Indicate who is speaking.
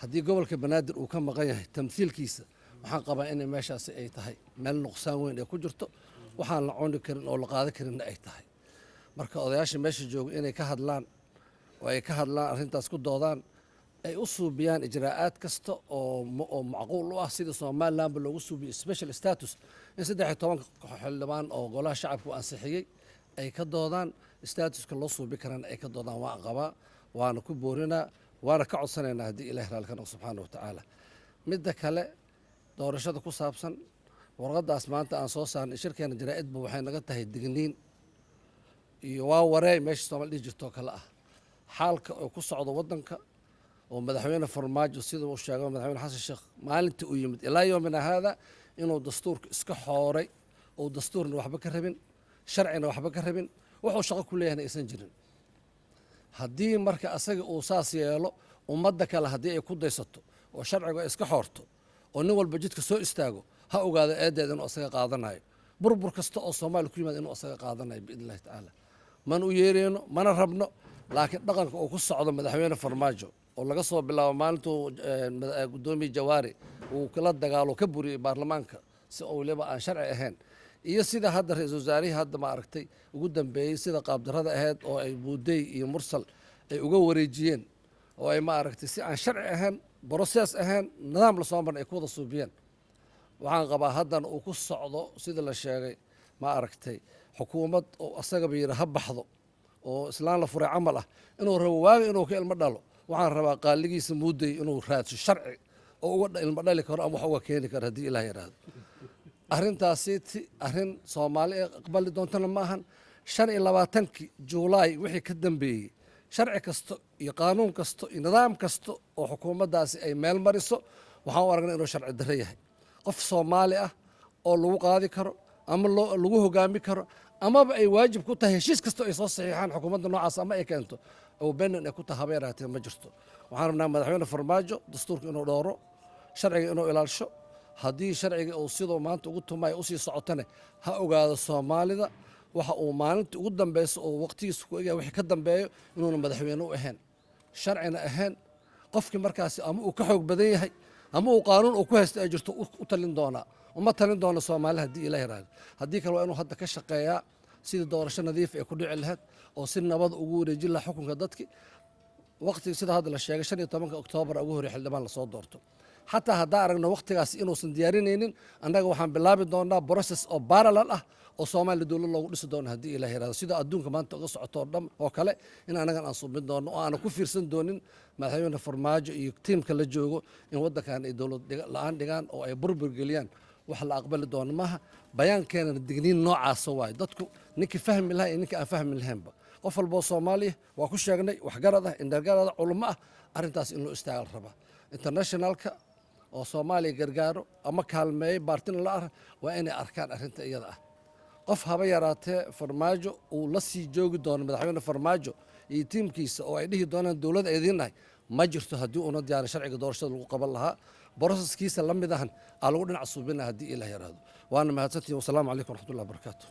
Speaker 1: Haddii gobolka Banaadir uu ka maqan yahay tamthiilkiisa, waxaan qabaa inay meeshaasi ay tahay meel nuqsaan weyn ay ku jirto, waxaan la cuni karin oo la qaadan karinna ay tahay. Marka odayaasha meesha jooga inay ka hadlaan oo ay ka hadlaan arrintaas, ku doodaan, ay u suubiyaan ijraa'aad kasta oo macquul u ah, sida Somalilandba loogu suubiyey special status, in 13-ka xildhibaan oo golaha shacabku ansixiyey ay ka doodaan, statuska loo suubi karana ay ka doodaan. Waan qabaa, waana ku boorinaa, waana ka codsanaynaa haddii Ilahi raalli ka noqo subxaana wa tacaala. Midda kale, doorashada ku saabsan, warqaddaas maanta aan soo saarnay shirkeena jaraa'idba waxay naga tahay digniin iyo waa wareey meesha Soomaali dhihi jirtoo kale ah. Xaalka oo ku socdo waddanka oo madaxweyne Farmaajo, sida uu sheegay madaxweyne Xasan Sheekh maalintii uu yimid ilaa yoomina haada, inuu dastuurka iska xooray oo dastuurna waxba ka rabin, sharcina waxba ka rabin, wuxuu shaqo ku leeyahayna aysan jirin. Haddii marka asaga uu saas yeelo, ummadda kale haddii ay ku daysato oo sharciga iska xoorto oo nin walba jidka soo istaago, ha ogaado eedeeda inuu asaga qaadanayo. Burbur kasta oo Soomaaliya ku yimaada inuu asaga qaadanayo biidni Illahi tacaala. Mana u yeereyno, mana rabno, laakiin dhaqanka uu ku socdo madaxweyne Farmaajo oo laga soo bilaabo maalintuu guddoomiye Jawaari uu kala dagaalo, ka buriyey baarlamaanka si oo weliba aan sharci ahayn, iyo sida hadda ra-iisul wasaarihii hadda ma aragtay ugu dambeeyey, sida qaabdarrada ahayd oo ay Buudey iyo Mursal ay uga wareejiyeen oo ay ma aragtay si aan sharci ahayn, process ahayn, nidaam lasoo marin ay ku wada suubiyeen. Waxaan qabaa haddana uu ku socdo sida la sheegay, ma aragtay, xukuumad oo asagaba yidhi ha baxdo oo islaan la furay camal ah, inuu rabo waaga inuu ka ilmo dhalo. Waxaan rabaa qaaligiisa Muudey inuu raadso sharci oo uga ilmo dhali karo ama wax uga keeni karo haddii Ilaah yidhaahdo. Arrintaasi ti arrin Soomaali ee aqbali doontana ma ahan. 25-kii Juulaay wixii ka dambeeyey, sharci kasta iyo qaanuun kasta iyo nidaam kasta oo xukuumaddaasi ay meel mariso waxaan u aragnay inuu sharci darro yahay. Qof Soomaali ah oo lagu qaadi karo ama lagu hogaami karo amaba ay waajib ku tahay heshiis kasta ay soo saxiixaan xukuumadda noocaas ama ay keento oo benan ay ku tahay haba yaraatee ma jirto. Waxaan rabnaa madaxweyne Farmaajo dastuurka inuu dhowro, sharciga inuu ilaalsho. Haddii sharciga uu siduu maanta ugu tumayo usii socotane, ha ogaado Soomaalida waxa uu maalinta ugu dambeyso oo waqtigiisa ku egyahay wixii ka dambeeyo inuuna madaxweyne u ahayn, sharcina ahayn. Qofkii markaasi ama uu ka xoog badan yahay ama uu qaanuun uu ku haysta ay jirto u talin doonaa, uma talin doono Soomaali haddii Ilaah yiraahdo. Haddii kale waa inuu hadda ka shaqeeyaa sidii doorasho nadiif ay ku dhici lahayd oo si nabad ugu wareejin lahaa xukunka dadki. Waqtiga sida hadda la sheegay 15-ka Oktoobar ugu horrey xildhibaan lasoo doorto. Xataa haddaan aragno waqtigaas inuusan diyaarinaynin, annaga waxaan bilaabi doonaa process oo parallel ah oo Soomaaliya dowlad loogu dhisi doono haddii Ilaah yiraahdo, sida adduunka maanta uga socoto oo dhan oo kale, in annagan aan subin doono oo aanan ku fiirsan doonin madaxweyne Farmaajo iyo tiimka la joogo in waddankan ay dowlad la-aan dhigaan oo ay burbur geliyaan. Wax la aqbali doono maaha. Bayaankeenana digniin noocaasa waaye. Dadku ninkii fahmi lahaa iyo ninkii aan fahmi lahaynba, qof walboo Soomaaliya waa ku sheegnay, waxgarad ah, indhargarad ah, culummo ah, arrintaas in loo istaaga la rabaa. Internationalka oo Soomaaliya gargaaro ama kaalmeeyo baartina la ah waa inay arkaan arrinta iyada ah. Qof haba yaraatee Farmaajo uu la sii joogi doono, madaxweyne Farmaajo iyo tiimkiisa, oo ay dhihi doonaan dowladda idiin nahay ma jirto haddii uuna diyaarin sharciga doorashada lagu qaban lahaa. Processkiisa la mid ahan aa lagu dhinac suubina haddii Ilaah yaraahdo. Waana mahadsantihin. Wasalaamu calaykum waraxmatullahi wabarakaatu.